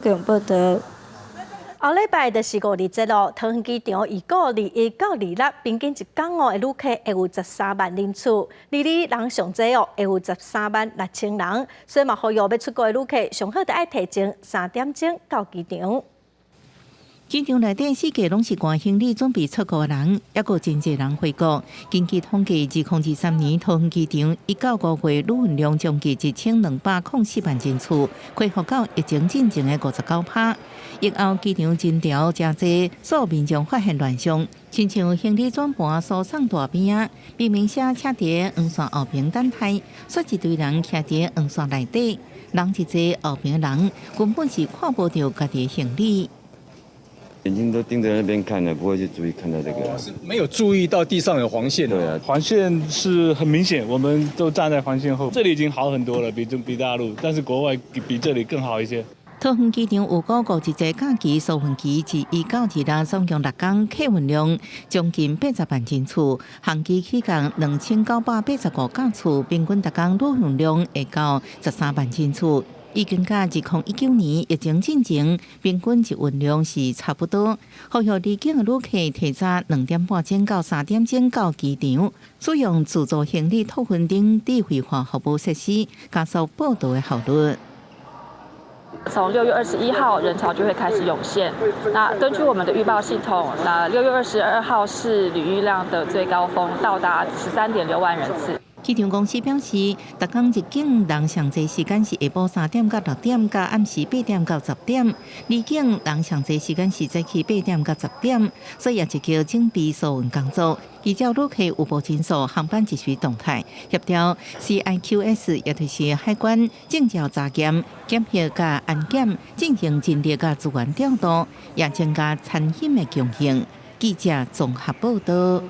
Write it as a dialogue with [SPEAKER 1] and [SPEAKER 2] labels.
[SPEAKER 1] 報道。
[SPEAKER 2] 後禮拜就是五二節囉，桃園機場預估21到26平均一工哦的旅客會有13萬人次，22人上濟哦會有13萬6千人，所以嘛呼籲欲出國的旅客上好著愛提前3點鐘到機場。
[SPEAKER 3] 機場內底四界攏是攜行李準備出國的人，猶閣真濟人回國。根據統計，2023年桃園機場1到5月旅運量將近1204萬人次，恢復到疫情進前的59%。疫後機場人潮誠濟，所有民眾發現亂象，親像行李轉盤輸送帶邊仔，明明寫車佇黃線後邊等待，煞一堆人徛佇黃線內底，人一濟後邊的人根本是看無著家己的行李。
[SPEAKER 4] 眼睛都盯着那邊看的，不會去注意看到這個。
[SPEAKER 5] 是沒有注意到地上有黃線。
[SPEAKER 4] 對啊，
[SPEAKER 6] 黃線是很明顯，我們都站在黃線後。這裡已經好很多了，比大陸，但是國外比這裡更好一些。
[SPEAKER 3] 桃園機場預估五一節假期疏運期自1到26總共6工，客運量將近80萬人次，航機起降2985架次，平均逐工旅運量會到13萬人次。已經佮2019年疫情進前平均一運量是差不多。呼籲離境的旅客提早2點半鐘到3點鐘到機場，使用自助行李託運等智慧化服務設施，加速報到的效率。
[SPEAKER 7] 從6月21號人潮就會開始湧現。那根據我們的預報系統，那6月22號是旅運量的最高峰，到達13.6萬人次。
[SPEAKER 3] 機場公司表示，逐工入境人上濟時間是下晡3點到6點，佮暗時8點到10點；離境人上濟時間是早起8點到10點，所以也積極準備疏運工作。依照旅客預報人數、航班即時動態，協調 CIQS，也就是海關證照查驗、檢疫佮安檢進行人力佮資源調度，也增加餐飲的供應。記者綜合報道。